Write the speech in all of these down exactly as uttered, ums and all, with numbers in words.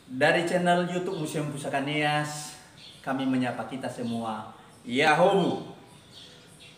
Dari channel YouTube Museum Pusaka Nias, kami menyapa kita semua. Yahoo!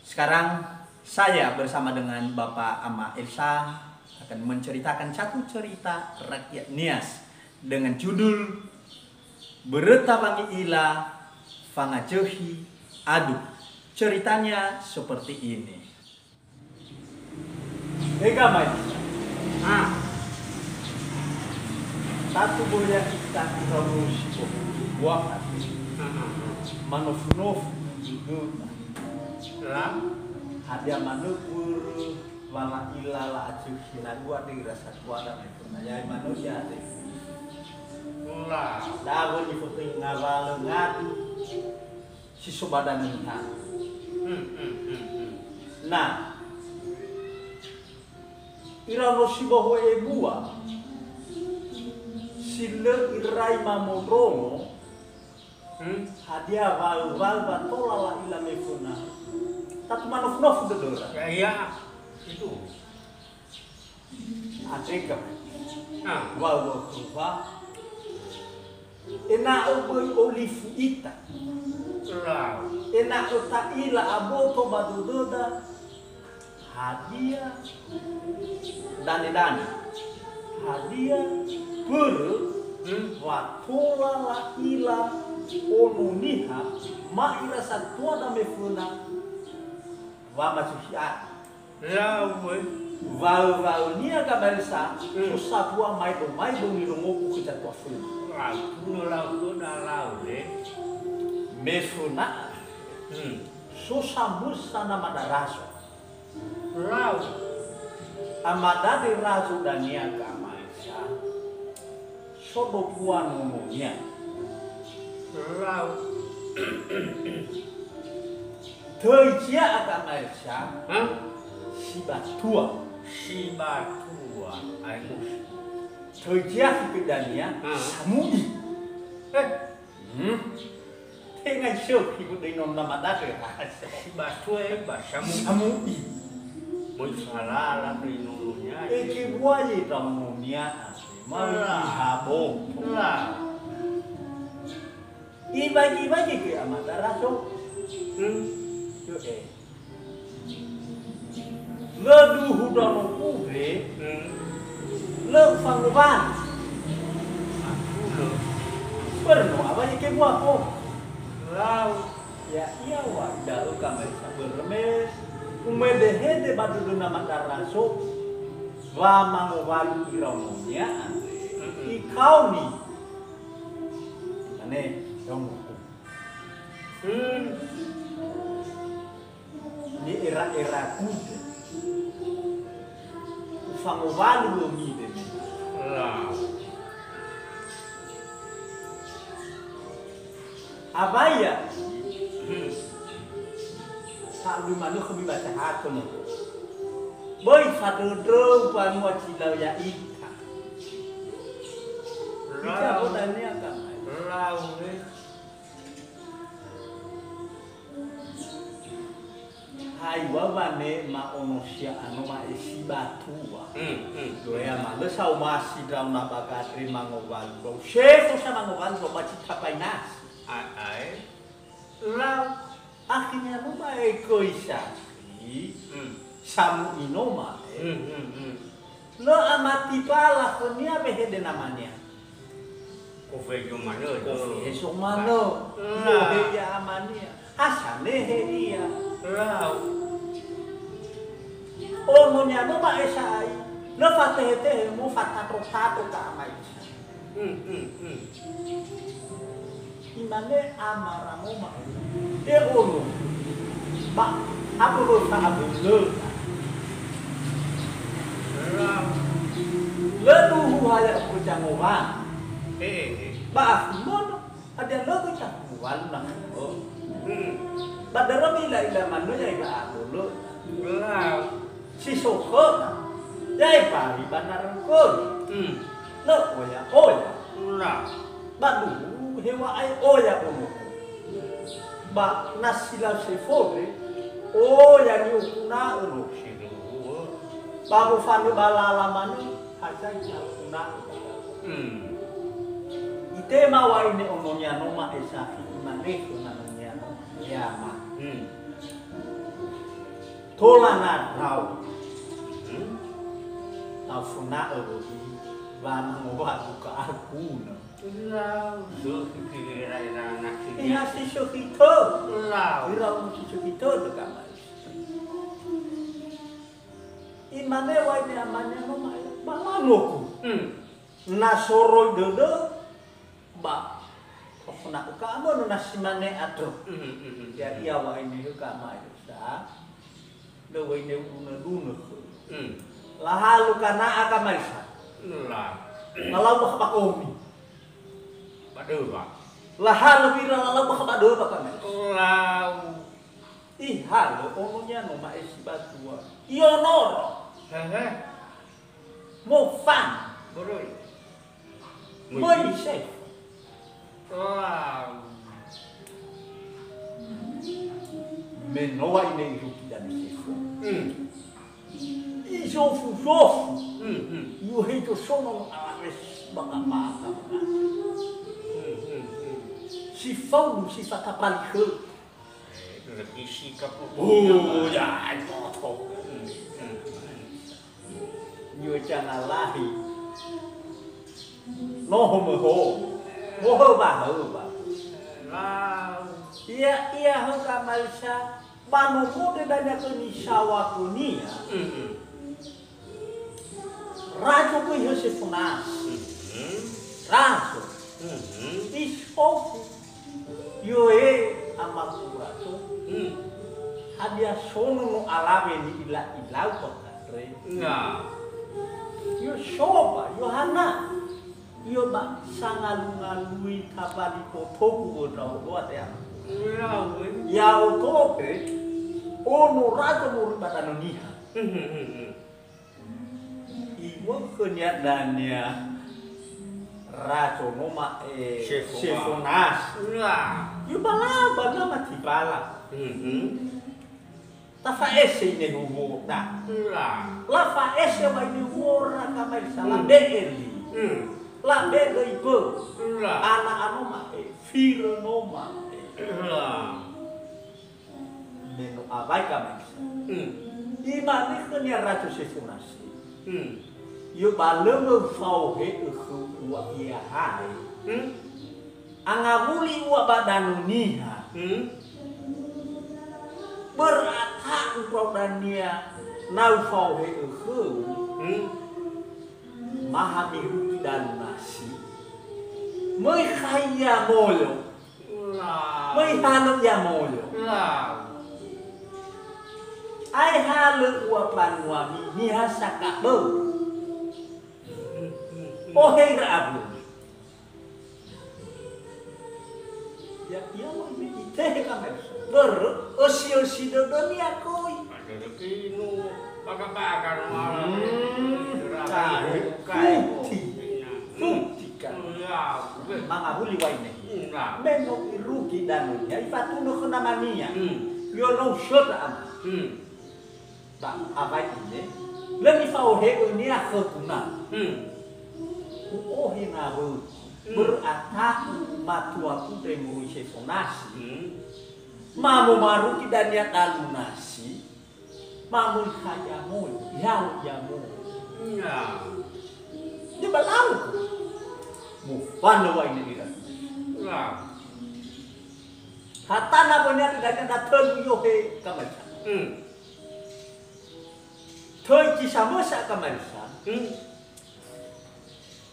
Sekarang saya bersama dengan Bapak Ama Elsa akan menceritakan satu cerita rakyat Nias dengan judul Bereta Wangi Ila Fangajöhi Aduk. Ceritanya seperti ini. Ega mai. Ah. Tatu boya ita iraono si bohulu. Buah hati. Ah, ah, ah. Manofu-nofu dödöda. Lah. Hadia manö börö wa la'ila la'azökhi na dua de ira satuada me fona. Ya'i manö ia de. Lah. Dawa nifotöi ngawalö ngadu. Si so ba danö Niha. Hmm, hmm, hmm, hmm. Na, iraono si bohou ebua, si lö irai mamondrongo, hmm, hadia wa'ö-wa'ö wa tola la'ila me fona. Tatu manofu-nofu dödöra. Ya, ya. Itu. Andrega. Ah. Wa, wa, wa. Ena'ö böi olifu ita. Lau. Ena'ö ta'ila aboto ba dödöda. Hadia? Dane-dane. Hadia? Börö, hmm, wa tola la'ila Ono Niha, ma ira satuada me föna, wa mazökhi adu. Lau, eh. Wa'ö-wa'önia Gamaelsa, hmm, so sambua maedo-maedo nirongogu khö zatua föna. Lau, no lau, no da lau, eh. Me föna. Hmm. So samösa namada Razo. Lau. Amada Razo dania Gamaelsa. So dombua nononia. Lau. Töi zia Gamaelsa. Hah? Si batua. Si batua. Aimus. Töi zia si bedania. Hah? Samu'i. Eh. Hmm. Tenga isökhi bödöi non namada Razo. Si batua, eh, ba Samu'i. Samu'i. Möi falala böi nononia. Eke buaye taononia. Mami, lah, ihabo. Lah. Ibagi-bagi ke amada Razo. Hmm. Yo, eh. Lö duhu ndraono ube. Hmm. Lö ufangowali. Aku lö. Börö no awa yeke bua ko. Lau. Ya'ia wa da'ö Gamaelsa börö me umede-hede ba dödö namada Razo wa mangowalu iraononia andre. Mm-mm. Ikaoni. Mane, iraonoku. Hmm. Ni'era-eragu. Ufangowalu yömi deme. Lah. Abaya. Hmm. Sa'alu manö khömi ba sahato no. Böi fadödrö banua si lö ya'ita. Lau. Ita bodania ka. Lau, eh. Hai wa wane ma'onosia ano ma'e si batua. Hmm, hmm. Doya malö saumasi ndraona ba gandre mangowalu ndrau. Sefo sa mangowalu ndrau ba cita painasi. Ae, ae. Lau. Akhirnya no ma'e göi sasi. Hmm. Samu'i no ma'e. Hmm, hmm, hmm. Lö amati bala khönia wehede namania. Kofeso manö. Kofeso manö. Lah. Lö he ia amania. Asanehe ia. Lau. Ononia no ma'e sa'ae. Lö fatehe-tehe mo fatadro-tadro ka amai. Hmm, hmm, hmm. Imane ama Rangoma, "E ono, ba abölö sa abölö." Lö duhu haya ubeca ngowa. Eh, eh, eh. Ba afi mono, hadia lö beca ngowa na. Hmm. Ba dörömi ila-ila manö ya ila abölö. Lau. Si so khöda, ya'e bali ba narögöda. Hmm. Lö oya-oya. Nah. Ba duhu heŵa'ae oya onoku. Ba na si lau sefondre, oya ni'oguna'ö no. Ba mofanö ba lala manö, hadia ni'oguna'ö. Hmm. Tema wa'aine ononia no ma'e safi imane khö nanonia no, "He ama, hmm, tola na ndrao. Hmm? Tafuna'ö wöi wa mangowa'u ka'agunö." Lau, so kira-kira na kira. Iha si so khitö. Lau. Ira umu si so khitö döga mai. Imane wa'aine amania no ma'e, "Ba lanoku." Hmm. Na soroi dödö, ba tofona'ö ka'amönö na si mane andrö. Mhm, mhm, mhm. Ya'ia wa'aine hö ka'amaedosa, lö wa'aine udunö-dunö khöu. Hmm. Lahalö Kana'a kamaisa. La. Lalau bakha ba komi. Ba döwa. Lahalö ira lalau bakha ba döwa kamaisa. Lau. Ihalö ononia no ma'e si ba dua. Ionoro. Hehe. Mofana. Boroi. Möi Yosefo. Wow. Me no wa'aine irugi dania Yosefo. Hmm. Izofu-zofu. Hmm, hmm. Iuhe zosono no alawe si bakha-bakha. Hmm, hmm, hmm. Si faulu si fatapali khö. Eh, revisi kapo. Oh, ya, itu. Hmm, hmm. Yue jangalahi. Noho möho. Mohöba-höba. Lau. Ia, ia hö kamaisa, ba no mode dania khö nisawa khönia. Mm-mm. Razo göi hö Sefonasi. Mm-hmm. Razo. Mm-hmm. Isofu. Yoe, amagu razo. Hmm. Hadia so no alawe ni'ila-ilau bakha andre? Nah. Yo soba, Yohana. Yo ba sangalu-ngalui tabali botogu ndra'odo, ate ama. Nah, we. Ya'odo te, ono razo moroi ba Danö Niha. Hmm, hmm, hmm, hmm. Iŵa'ö khönia dania razo no ma'e Sefo-, Sefonasi. Lah. Yo ba lau ba na matibala. Mhm. Tafa'ese ine huhuo da. Lah. Lafa'ese wa'aine huhuo ra kamaisa, hmm, labe'e li. Hmm. Labe'e göi bö. Lah. Ana ano ma'e, firö no ma'e. Lah. Me no awai kamaisa. Hmm. Imane khönia Razo Sefonasi. Hmm. Yo ba lö möi faohe'ö khöu ua ia hai. Hmm. Angawuli ua ba Danö Niha. Hmm. Börö ata'u ndrao dania na ufaohe'ö khöu. Hmm. Maha mirugi Danö Nasi. Möi khai ia moyo. Lau. Möi halö ia moyo. Lau. Ae halö ua mbanuami niha sakabö. Ohe ira awömi. Ya, ia wa'aine itehe kamaisa. Börö, ösi-ösi dödönia göi. Ada dökinu, baka-baka no ala. Hmm, Raga tahu. Bukai, buti. Buti kan. Ya, oke. Mangawuli wa'aine. Nah. Me no irugi Danö Niha, ifatunö khö namania. Hmm. Yo no usöndra ama. Hmm. Ba awai ine, lö nifaohe'önia khögu na. Hmm. U'ohe nawögu. Hmm. Börö ata'u matuaku ndre moroi Sefonasi. Hmm. Ma momarugi dania Danö Nasi. Ma möi khai ia moyo, ya'o ia moyo. Ya. Nibalauku. Mofanö wa'aine ira. Ya. Hatana bönia dania na tölu yohe kamaisa. Hmm. Töi zi samösa kamaisa. Hmm.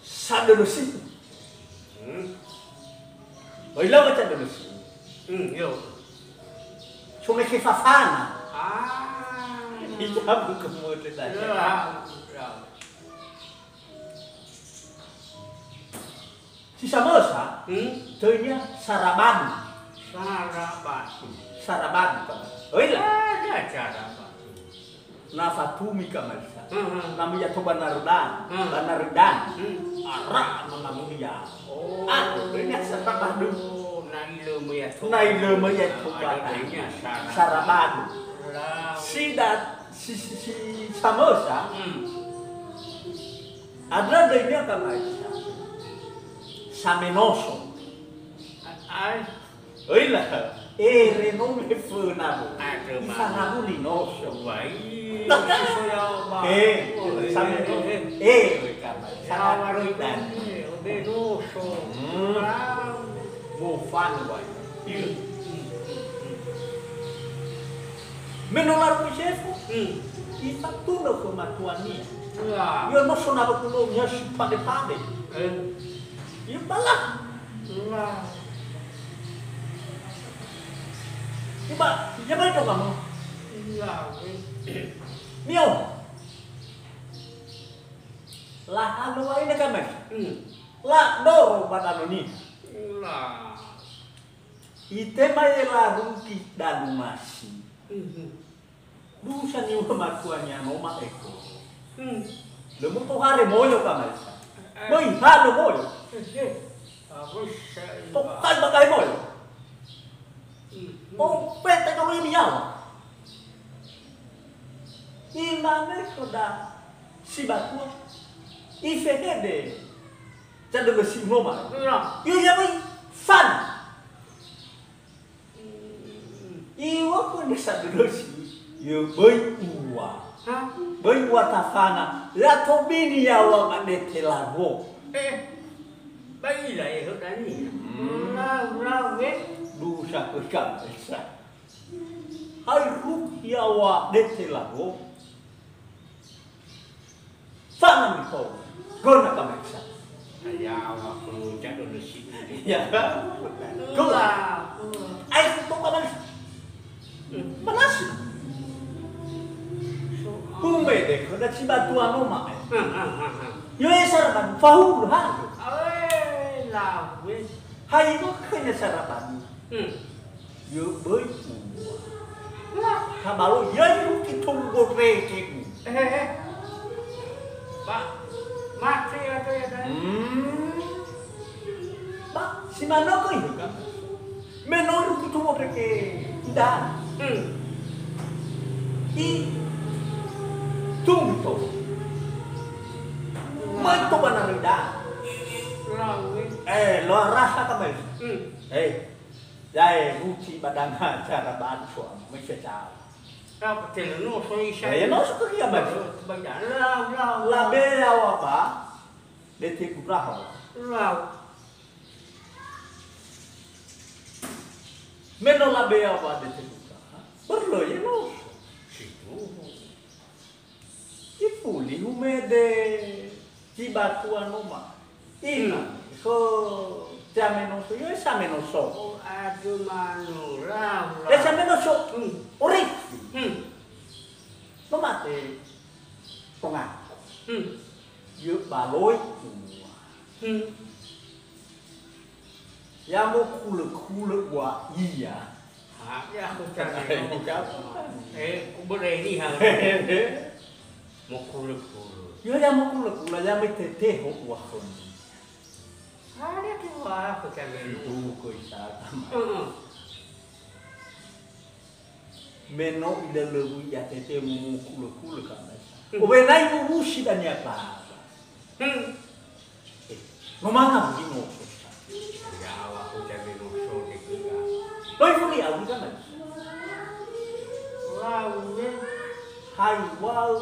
Sadölö si'u. Hmm. Oi, lö ba sadölö si'u. Hmm, yo. Somekhe fafana. Ah. Ijabu kemudian aja. Ya, ya. Si samösa, hmm? Töinia Sarabadu. Sarabadu. Sarabadu, kan? Oi, lah. Ada Sarabadu. Na fatumi kamaisa. Hmm, hmm. Na möi ia to ba Naredan. Hmm. Ba Naredan. Hmm. Ara mangawuli ia. Oh. Aduh, töinia Sarabadu. Na ilö möi ia to. Na ilö möi ia to ba. Ada töinia Sarabadu. Sarabadu. Lau. Sida, si, si, si samösa. Hmm. Andrö döinia kamaisa. Samenoso. Ai. Oi la. Ere no me föna bo. Aduh, Ifana ma. Buli noso. Wai. Noso ya, ma. Eh, Oi, samenoso. Eh, eh. Eh, oi, kama. Ya, Sangat wai, dan. Eh, obe noso. Hmm. Wow. Mo fan wai. Iya. Me no laru Yosefo. Hmm. Ifatunö khö matuania. Ya. Ia noso na bakulo nia si pade-pade. Eh. Ia bala. Lah. Iba, ya baik dong kamu. Iya, weh. Mio. La anu wa ini kami. Hmm. La doro badano ni. Lah. Itema ye la ruki dalu masi. Mhm. Dusa niŵa'ö matuania no ma'eko. Hmm. Lö mutohare moyo kamaisa. Eh. Möi halö moyo. Eh, eh. Awis, eh, Tokai ba gahe moyo. Hmm. Oh, pete kalau ini yawa. Imane khoda si batua. Ifehede. Cadögö si unoma. Nah. Yo ya möi fan. Iŵa'ö khönia sadödösi, yö böi ua. Ha? Böi ua tafana, ya tobini yaŵa ba dete lawo. Eh, ba ila, eh, hödani. Hmm. Lau, lau, eh. Dusa khö kamaisa. Hai ruh yaŵa dete lawo. Fana mi ho. Gona kamaisa. Ayawa, ko jado nasi. Ya. Gona. Ai, ko kamaisa. Manasi. Humede ko da si batua no ma'e. Ha, ha, ha, ha. Yo esa raban fahulu ha. Ae, lawe. Hai ko khönia saraban. Hmm. Yö böi ua. Lah. Kabalo ya ruki tunggu reke u. Eh, eh, eh. Ba, mate atau ya, Dan? Hmm. Ba, si manö ko ini kan? Me no ruki tunggu reke ida. Hmm. I tunggu to. Lah. Mai to bana rida. Lah, weh. Eh, lo rasa ka mai. Hmm. Eh. Yae, ruci ba danga cara badu soal, mai sesal. Apa telenoso isa? Ya, ya, noso ke kia, Mas? Banyak. Lau, lau, lau. Labe yaŵa ba, dete kudraho. Lau. Me no labe yaŵa ba, dete kudraho. Perlu ya, noso. Situ. Ifuli humede zi batua no ma. Ina, hmm, so, samenoso, yo samenoso. Oh, aduh, manu, lau, lau. Eh, samenoso. Hmm. Orifi. Hmm. No mate. Tongaku. Hmm. Yo baloi ua. Hmm. Ya mokulö-kulö ua ia. Ha, ya, aku cari. Eh, kubere ini ha. Mokulö-kulö. Ya, ya mokulö-kulö, ya mete teho ua khömi. Ha, ya tu aku cari. Itu ko isa. Heeh. Me no ilölöwu ia tete mokulö-kulö kamaisa. Hmm. Owenai uwusi dania baba. Hmm. Eh, no manga mungkin no. Ya, aku cari no so de kira. Loi fuli au kan. Lau, ya. Hai wau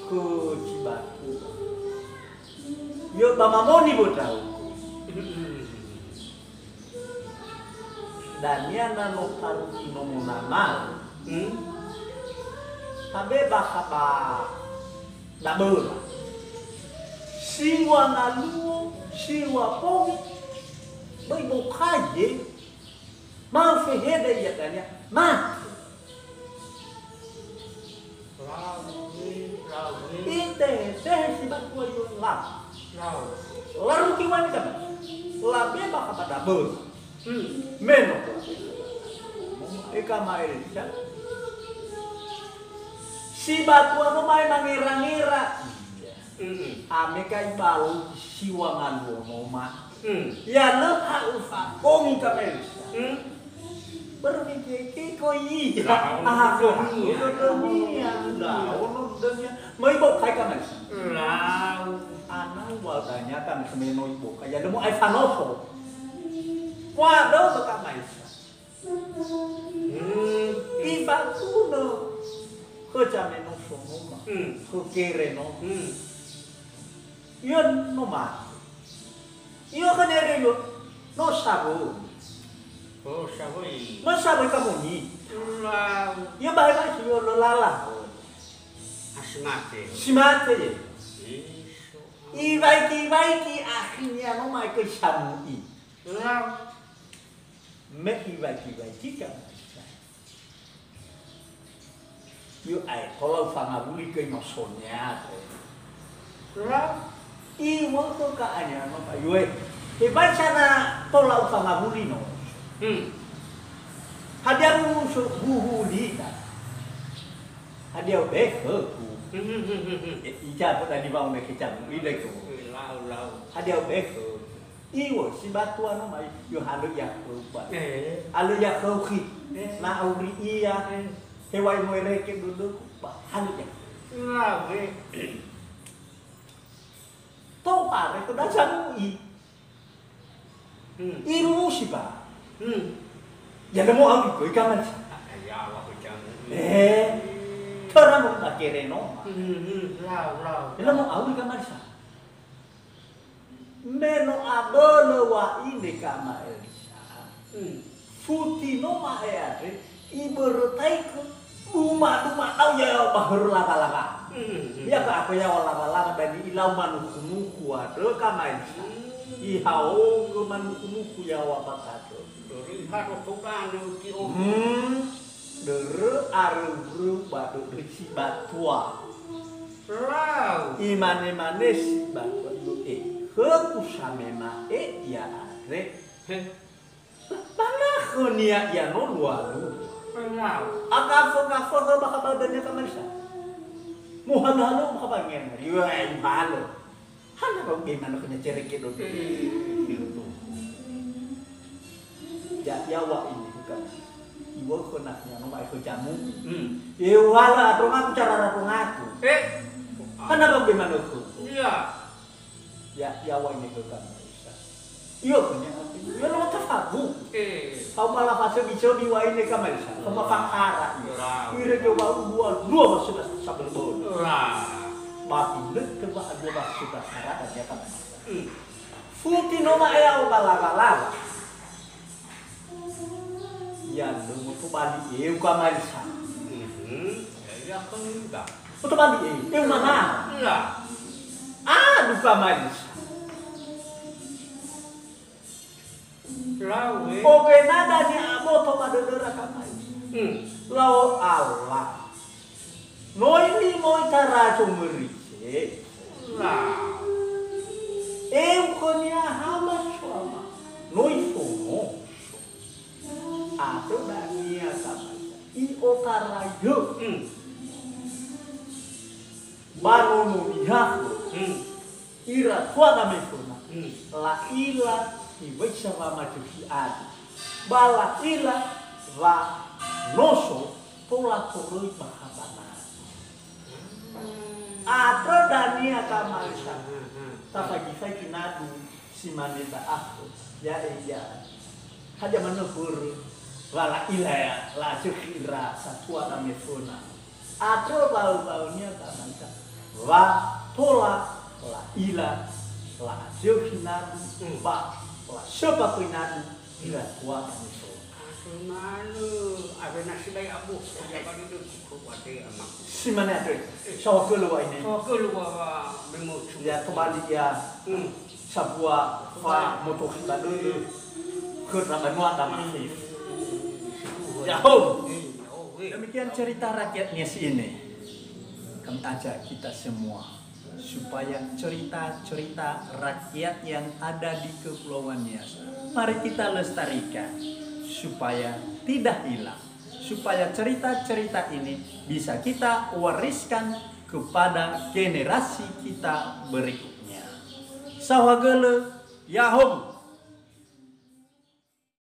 ke Cibatu. Yo ba mamoni bo tau. Hmm. Dania na no tarugi nomo nama. Hmm. Habe bakha ba daböla. Siŵa ngaluo, siŵa pongi. Böi bokai ye. Ma fehede ia dania. Mate. Lau, lau, lau. Itehe-tehe si batua yo lau. Lau. Larugi wani kan? Labe bakha ba daböla. Hmm. Me no. Eka ma Elisa. Si batua no mae mangera-ngera. Mm-mm. Ame ka ibalo siŵa ngaluo no ma. Hmm. Ya lö ha ufakongi ka Elisa. Hmm. Berpikir ko iya. Lah, ah, ono ko dunia. Lah, ono dunia. Mai bau kai ka Elisa. Lau. Ana wa dania kan semeno iboka, ya lemo ai fanoso. Wa do baka maisa. Hmm. Ifatunö. Khö zameno sonoma. Hmm. Khö kere no. Hmm. Yo no ma. Yo khö nere yo. No sabo. Oh, sabo i. No sabo ka moni. Lau. Yo bahai bahai yo lo lala. Asimate. Simate ye. Iso. Iwaiki-waiki akhirnya no mai ke Samu'i. Lau. Me iwaiki-waiki kan. Yo ae, tola ufangawuli ke no sonia te. Lau. Iwö ke ka anya no ka yue. He baca na tola ufangawuli no. Hmm. Hadia mu so buhuli ta. Hadia ubekhöku. Hmm, hmm, hmm, hmm, hmm. E, ija pun tadi mau meke cabu. Ide ko. Lau, lau. Hadia ubekhöku. Iwö, si batua no mai, yo halö ia khöu ba. Eh. Halö ia khöu khi. Eh. Na auri ia. Eh. Hewai moereke dödöku ba. Halö ia. Lawe. Tohare ke da Samu'i. Hmm. Irusi ba. Hmm. Ya lemo auri koi kamar sa. Ah, ya, wa ko jamu. Eh. Tara mo ta kere no. Hmm, hmm, lau, lau. Ya lemo auri kamar sa. Me no abölö wa'ine Kama Elisa. Hmm. Futi no ma'e andre, ibörötaigö duma-duma dao yaŵa ba hörö lawa-lawa. Hmm. Ya ka apa yaŵa lawa-lawa dania ilau manuku-nuku andrö Kama Elisa. Hmm. Ihaogö manuku-nuku yaŵa ba tandrö. Dörö iharo toganö ki o. Hmm. Dörö aröu-röu ba dödö si batua. Lau. Imane-mane si batua, "Ibe'e khögu samema'e ia andre." He. Ba na khönia ia no lua-lua. Lau. Agafö-gafö bakha ba dania Kama Elisa. Muhalö-halö bakha ba ngena. Iwa, ihalö. Hana ba u'e manö khönia cereke do. Hmm. Ya, yaŵa ini bukan. Iwö khöna khönia no ma'e khö jamu. Hmm. Eŵala adrongaku cara radrongaku. Eh. Hana ba u'e manö khö. Iya. Ya, yaŵa ini bukan. Iyo khönia. Ya lo tafagu. Eh. Kau malah fase biso di wa ini Kama Elisa. Kau mafakara. Iya. Ire ke wa dua, dua masuk sabel bol. Lah. Ba ini ke wa dua masuk bakara dan ya Kama Elisa. Hmm. Futi no ma'e yaŵa ba lawa-lawa. Ya lö mo tobali eu Kama Elisa. Mhm. Ya, ya, kan udah. Mo tobali eu, eu mana? Iya. Aduh Kama Elisa. Lau, eh. Owena dania aboto ba dödöra Kama Elisa. Hmm. Lau Allah. No ini moi tara zomörise. Nah. Eu khönia hama soama. No ifono. Andrö dania Kama Elisa. I'otarai. Hmm. Ba nono niha. Hmm. Ira tuada meföna, hmm, la'ila hewisa wamazökhi andrö. Ba la'ila wa no so tola toröi ba habanadu. Andrö dania Kama Elisa. Tafaigi-faigi nadu si mane da'akhö. Ya'e, ya'e. Hadia manö hörö wa la'ila ya, la'azökhi ira satua dame föna. Andrö wa'ö-wa'önia Kama Elisa. Wa tola la'ila, la'azökhi nadu, hmm, ba lasömba göi nadu, ira tuada meföna. Andrö manö, awena sibai abu, ya ba dödö kuku wade amaku. Si mane andrö, eh, saohagölö wa'ine. Saohagölö wa, wa, memo. Ya, tobali ya. Hmm. Sabua fa motohi ba dödö. Khöra banua Damaskus. Ya'ahowu. Demikian cerita rakyat Nias ini. Kami ajak kita semua supaya cerita-cerita rakyat yang ada di Kepulauan Nias, mari kita lestarikan supaya tidak hilang, supaya cerita-cerita ini bisa kita wariskan kepada generasi kita berikutnya. Saohagölö, ya'ahowu.